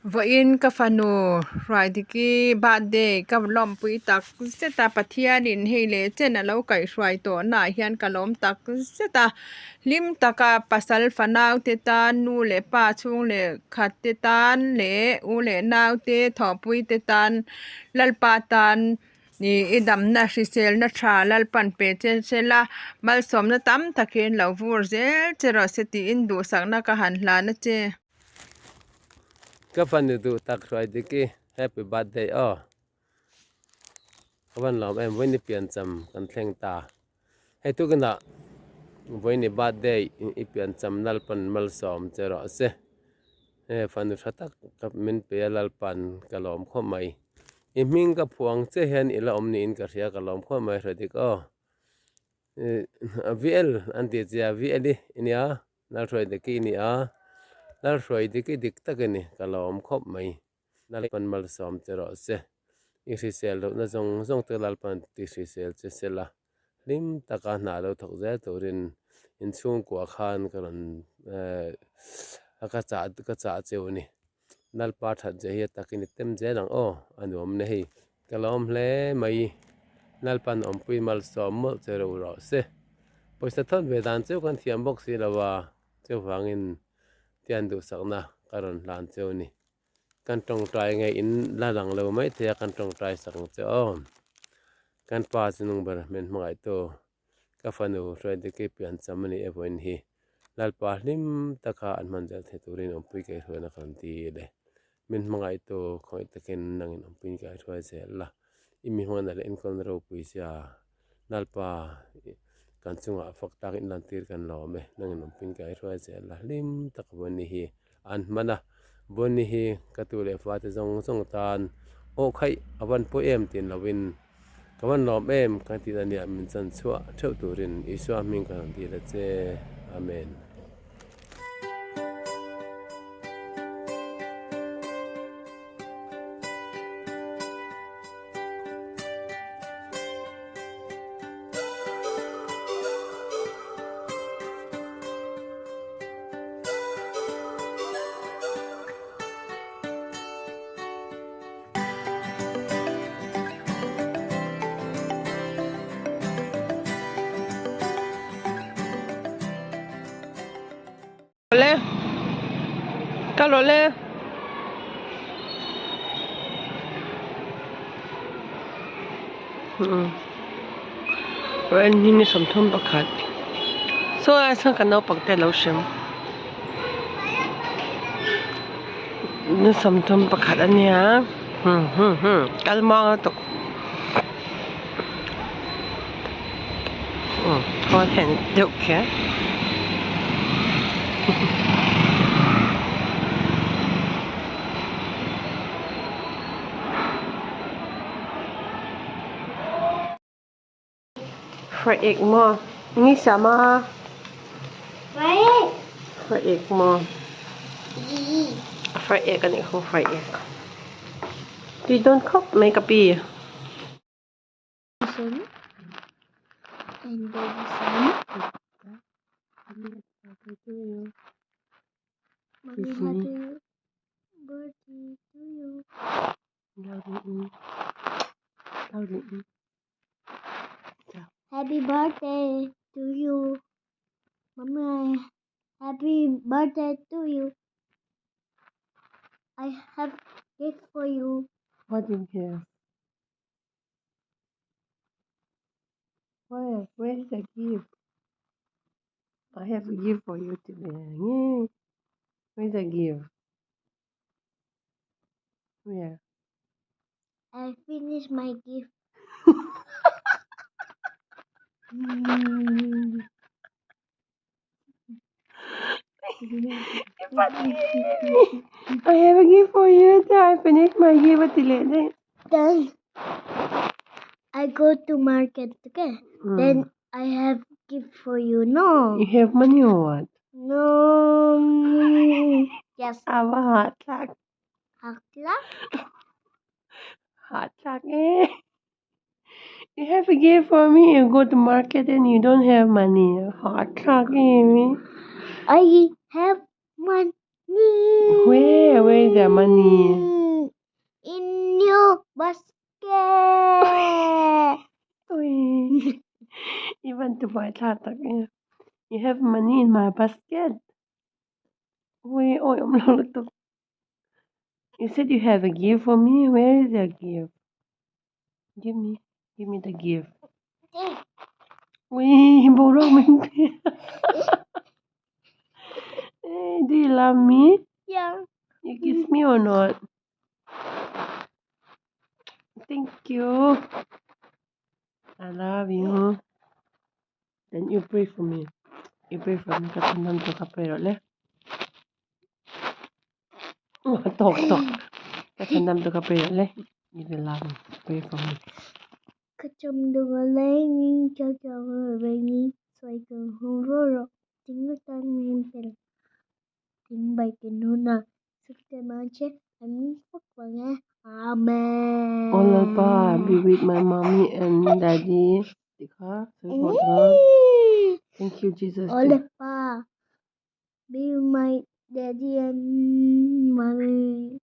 Vawiin ka fanu Hruaidiki birthday ka lawmpui tak zet a, Pathianin hei leh chen a lo kaihhruai tawhnaah hian ka lawm tak zet a, hlim taka pasal fanau te tan nu leh pa chhung leh khat te tan leh u leh nau te thawhpui te tan Lalpa tan Ih i damna hriselna tha Lalpan pe che sela malsawmna tam takin lo vur zel che rawh se tiin duhsakna ka han hlan a che. Ka fanu duh tak hruai dik i happy birthday aw. Ka van lawm em vawiin i piancham kan thleng ta. Hei tukinah vawiin i birthday i piancham Lalpan malsawm che rawh se. He fanu tha tak ka min pe a Lalpan ka lawm khawp mai. I hming ka phuang che hian i la awm niin ka hria ka lawm khawp mai hre dik aw. VL an tih che a VL i nia Lalhruai Diki i ni a Lalhruai Diki dik tak i ni ka lawm khawp mai. Lalpan malsawm che rawh se. I hrisel lohna zawng zawng te Lalpan ti hrisel che se la. Hlim taka hna lo thawk zel turin inchhungkua khan ka rawn eh ka chah ka chah cheu a ni. Lalpa that zia hi a takin i tem zel ang aw a nuam na hei. Ka lawm hle mai. Lalpan awmpui malsawm mawlh che ro rawh se. Pawisa thawn ve dan cheu kan thiam bawk si lo a, chuvangin tian duhsakna ka rawn hlan cheu a ni. Kan tawngtai nge in la lang lo mai thei a kan tawngtai sak ang che aw. Kan pa chu nung ber hmel hmangaihtu ka fanu Hruaidiki piancham a nih evawiin hi Lalpa hlim taka an hman zel thei turin awmpui kaihhruaina kan ti le. Min hmangaihtu khawngaih takin nangin awmpui kaihhruai zel la. I mi hmangaihna leh enkawlna ropui sia Lalpa kan chungah fak tak in lantir kan lawm e. Nangin awmpui kaihhruai zel la hlim taka vawiin hi an hman a. Vawiin hi ka tu leh fate zawng zawng tan aw khaih a van pawi em tin lovin ka van lawm em kan tih na nia min chan chhuah theuh turin Isua hming ka rawn dil a che. Amen. Le ka lo le ni 31 saw lai sawn kan naupang te alo hrem ni 31 ania kal muang lutuk khawl hen deuh kher. Fry egg maw ni sama fry egg maw fry egg anih kha fry egg tui dawn khawp mai ka pi. Happy birthday to you. Mommy, happy birthday to you. I have gift for you. What do you have? Where? Where is the gift? I have a gift for you today. Where's the gift? Where? I finished my gift. I have a gift for you. I finished my gift. Then I go to market, okay? Then I have gift for you. No. You have money or what? No. Yes. Ava hot luck. Hot luck? Hot luck, eh? You have a gift for me. You go to market and you don't have money. Hot luck, eh? I have money. Where? Where is the money? In your basket. Ui. Even to buy tak e. You have money in my basket. Ui, oi, om lo lutuk. You said you have a gift for me. Where is your gift? Give me. Give me the gift. Ui, borong min pe. Hey, do you love me? Yeah. You kiss me or not? Thank you. I love you. Then you pray for me. You pray for me. Ka thanam to ka pray ro le. Tok tok. Ka thanam to ka pray ro le. You will love me. Pray for me. Kacham dunga lengin cha cha rengin swai kang hung ro ro ting tan min pel ting bai tin huna sukte ma che an phuk wang Amen. Oh Lalpa, be with my mommy and daddy. Tikha, Thank you, Jesus. Oh Lalpa, be with my daddy and mommy.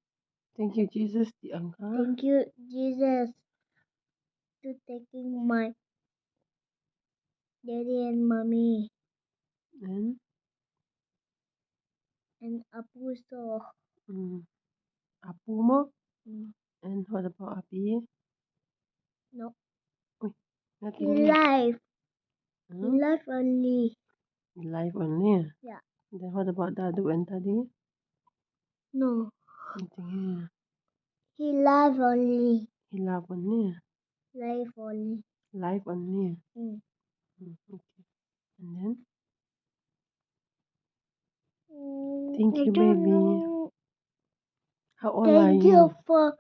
Thank you, Jesus. Ti ang ka. Thank you, Jesus, to taking my daddy and mommy And and Apu so. Apu mo? And what about Api? No. Uy, He nothing. life. He Hmm? life only. Life only. Yeah. Then what about Dadu and Daddy? No. Nothing. He life only. He love only. Life only. Life only. Okay. And then? Thank I you, don't baby. know. How old are Thank you you? for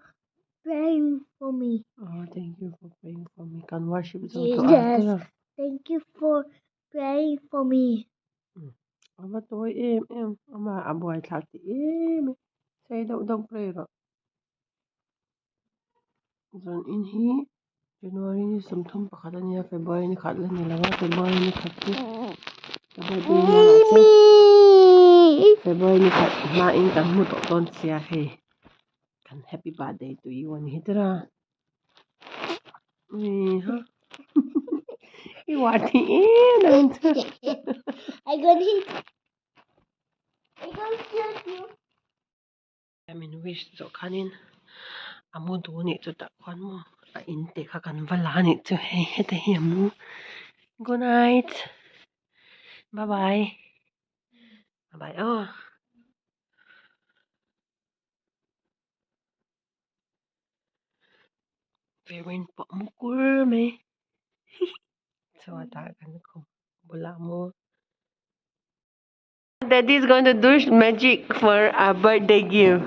praying for me. Oh, thank you for praying for me. Can worship zo to Jesus. ate. Thank you for praying for me. Ama toy em em. Ama abuai thak ti em. Say don't pray ro. Zon in hi January ni samthum pakhat ania February ni khat la ni lawa February ni khat chu February ni la che February ni khat ma in kan mu to ton sia he kan happy birthday to you ani hitara ui ha I wati e nang chu I got hit. I got shoot you. I mean wish zo khanin amu du ni chu ta khwan mu a in te kha kan vala ni chu hei hete hi amu. Good night. Bye bye. Bye bye. Oh. Very po mu kur me. So ata kan ko bula mo. Daddy's going to do magic for a birthday gift.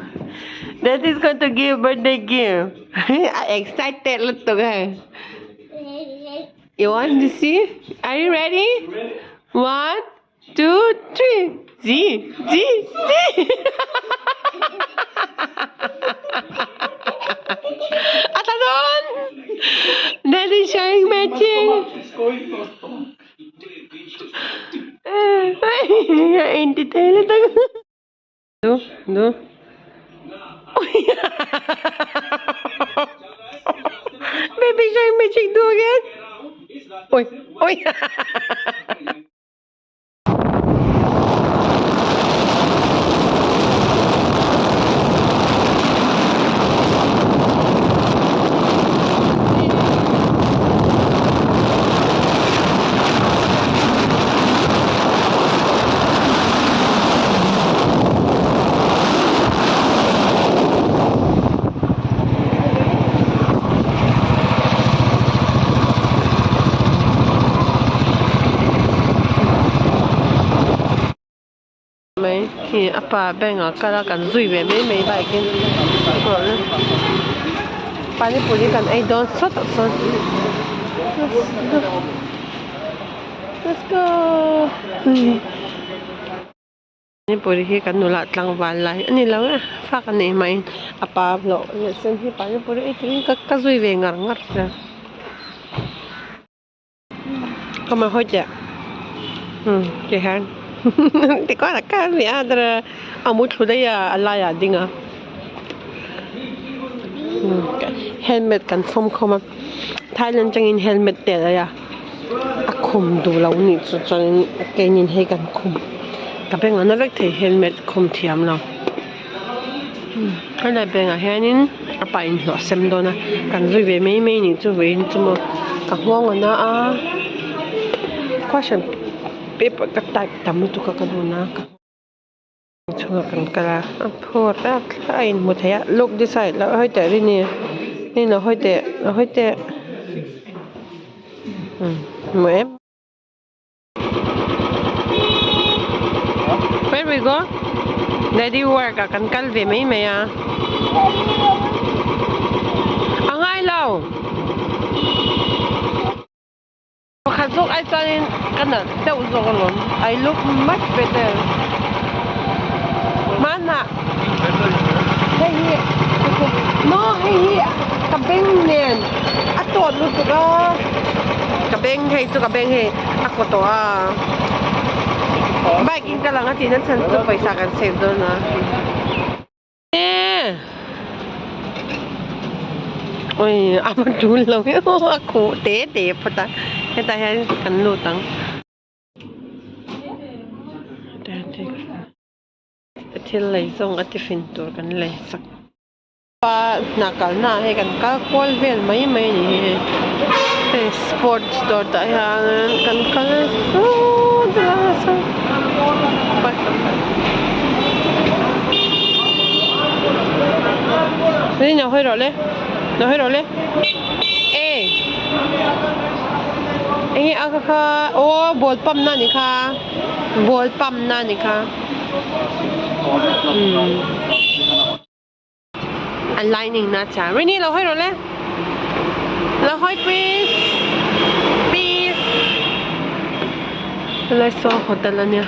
Daddy's going to give birthday gift. I excited little guy. You want to see? Are you ready? 1, 2, 3. G, G, G. Atanon! Daddy's showing magic. Do, do. Baby showing magic, do again. Oi, oi. Mấy thì apa bên ở cái đó cần duy về mấy mấy bài kinh pani puri kan ei don sot sot. Let's go. Pani puri hi kan nula tlang wal lai ani lo a fa kan nei mai apa lo le sen hi pani puri ei tin ka ka zui ve ngar ngar cha có mà hôi chả. Ừ, chị han. Tikhuan a kal ni a a mu thlu daih a a laiah a ding a helmet kan fawm khawm a Thailand atangin helmet te a lei a a khum duh lo nih chu chuanin keinin hei kan khum ka beng a na vek thei helmet khum thiam lo helai bengah hianin a pa in hlawh a sem dawn a kan zui ve mai mai nih chu vawiin chu maw ka nghawng a na a question paper ka type tam lutuk a ka dun a ka chhungah kan kal a a phur a thla a inhmu thei a look this side lo hawi teh rini rini lo hawi teh lo hawi teh umm hmu em. Where we go? Daddy work ah kan kal ve mai mai a. A ngai lo. Pakhat zawk ai chuanin ka nalh deuh zawk alawm. I look much better. Hmanah hei hi no hei hi ka beng nen a tawt lutuk a. Ka beng hei chu ka beng hei a kaw tawh a. Bike in ka lang a tihna chhan chu pawisa kan save dawn a. E ui a va tul lo a khuh te te phawt a hetah hian kan lut ang. Thil lei zawng a tiffin tur kan lei sak. Pa hna kalna ah hei kan kal kual vel mai mai a ni hi hei. Hei sports dawr tah hian kan kal sawt a saw Ni no hawi rawh le no hawi rawh le e enge a kha kha aw ball pump na ni kha ball pump na ni kha umm a lining na cha Rini lo hawi rawh le lo hawi please please helai saw hotel ania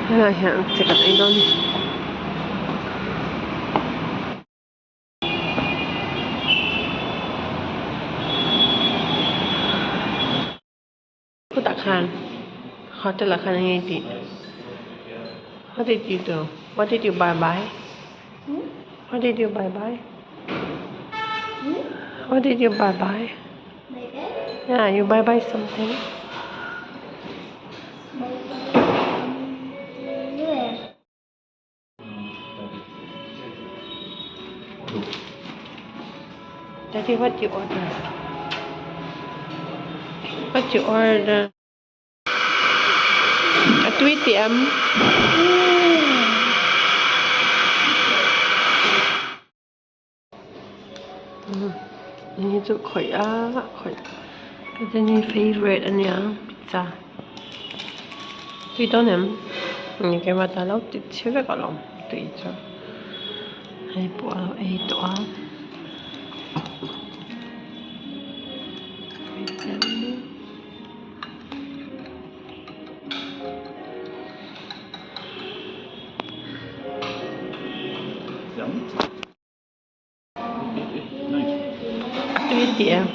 helai hian chi kan ei dawn a ni. Khutah khan hotel ah khan enge tih what did you do what did you buy buy what did you buy buy what did you buy buy yeah you buy buy something. Daddy, what you order? What you order? A tui tih em? Ni chu khawih a khawih ka Jenny favourite a nia pizza tui dawn em ni keimah ta lo ti chhe vek alawm tui chu hei pawh a lo ei tawh a. A tui tih em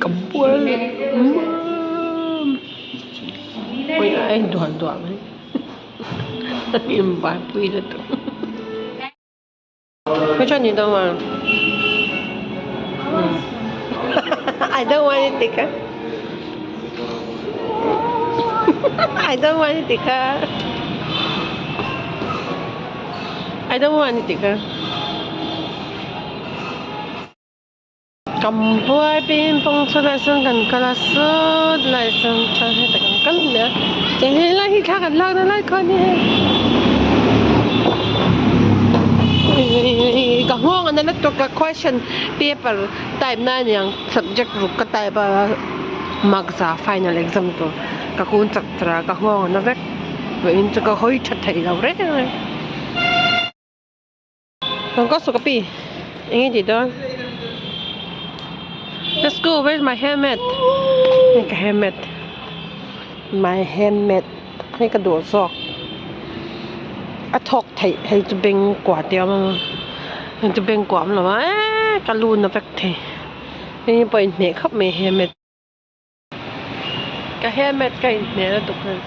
ka bual mam ui a en duah duah mai a inbuaipui lutuk which one you don't want I don't want it tikka I don't want it tikka I don't want it tikka Kam buai ping pong chu lai sawn kan kal a sawt lai sawn chuan heta kan kal leh a cheng helai hi thla kan lak na lai khaw a ni hei ka nghawng a na lutuk ka question paper type na aniang subject ruk ka type a mark za final exam tur ka kun chak char a ka nghawng a na vek vawiin chu ka hawi tha thei lo reng reng. Kan kawt suk a pi eng nge tih dawn Let's go where's my helmet hei ka helmet my helmet hei ka duh zawk a thawk theih hei chu beng kua te a awm a hei chu beng kua a awm lo a eee ka lu na vek thei hei pawh a inhmeh khawp mai helmet. Ka helmet ka inhmeh lutuk hei.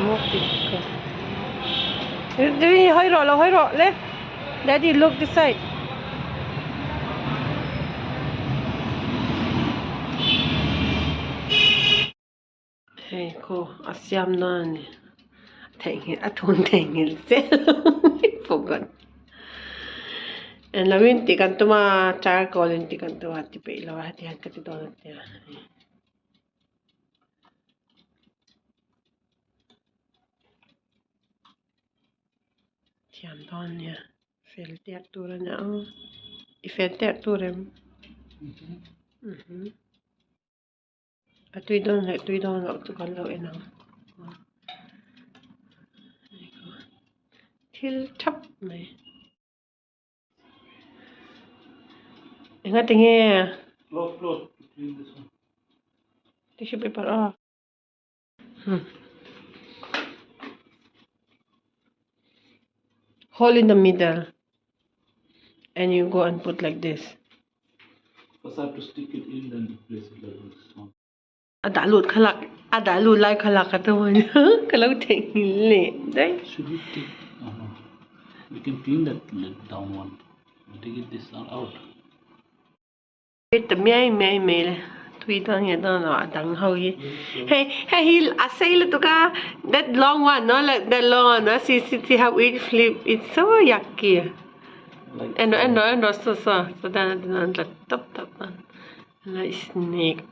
More picture. Hoi ro lo hoi ro le. Daddy look this side. Hei khu a siam na a ni theihnghilh a thun theihnghilh zel forgot englo in tih kan tum a charcoal in tih kan tum a ti peih lo a heti hian ka ti dawn a tia. Thiam dawn nia fel tep tur a nia aw i fel tep tur em a tui dawn leh tui dawn loh chu kan lo en ang thil thap mai. Engati nge? Close, close. Clean this one. Tissue paper ah. Hmm. Hole in the middle. And you go and put like this. First I have to stick it in, then place it like this one. A dah lut kha lak a dah lut lai kha lak ka tum a nia ka lo theihnghilh leh daih. Should we take oh no we can clean that lid down one we take it this one out. Ta miai miai mai le tui dawn nge dawn lo a dang ho hi hei hei hi a sei lutuk a that long one no like that long one no see see see how it flip it's so yucky en rawh en rawh en rawh saw saw saw dan a tla tawp tawp a. Like snake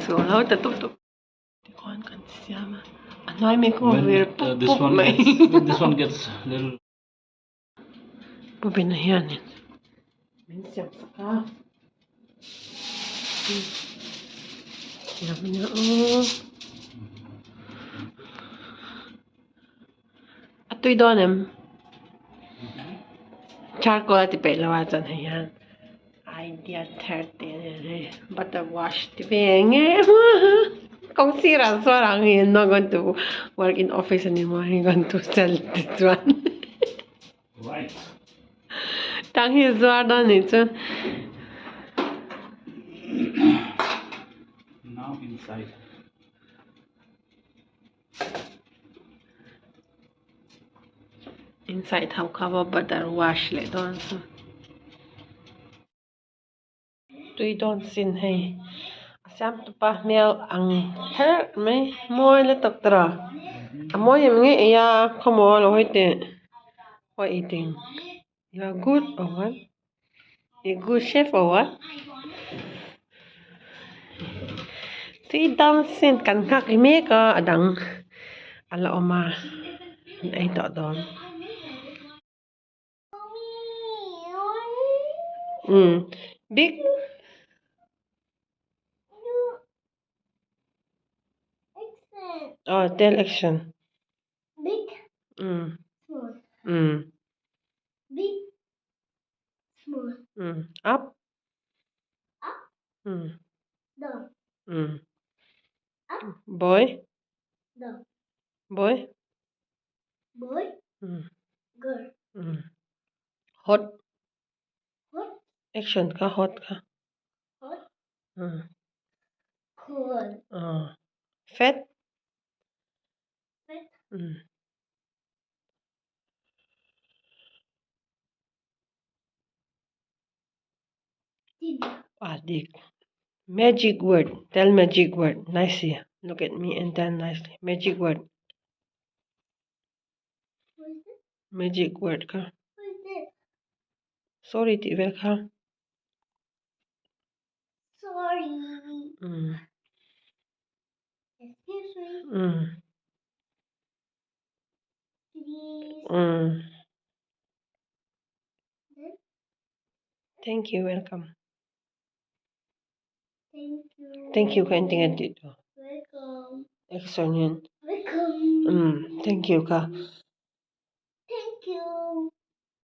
chu lo ta tup tup tikhuan kan siam a a hnuai mi khaw vir pup pup mai this one gets little pu bena hianin min siam sak a siam nia aw A tui dawn em? Charcoal a ti peih lo a chuan hei hian idea thar te a nen hei butter wash ti ve nge kawng sirah chuan ang hi not going to work in office anymore he going to sell this one tang hi zuar dawn nih chu. Now inside. Inside ho kha va butter wash leh dawn chu tui dawn sin hei a siam tupa hmel ang kher mai mawi lutuk tawh a mawi em nge ei a khawmaw lo hawi teh what you think you are good or what you good chef or what tui dawn sin kan nghak mek a a dang a la awm a an ei tawh dawn umm big aw tell action umm umm up boy boy hot action kha hot kha fat Ah dik magic word tell magic word nicely look at me and tell nicely magic word magic word kha sorry tih vel kha Thank you, welcome. Thank you ka engtin nge tih tur? Action hian. Thank you ka.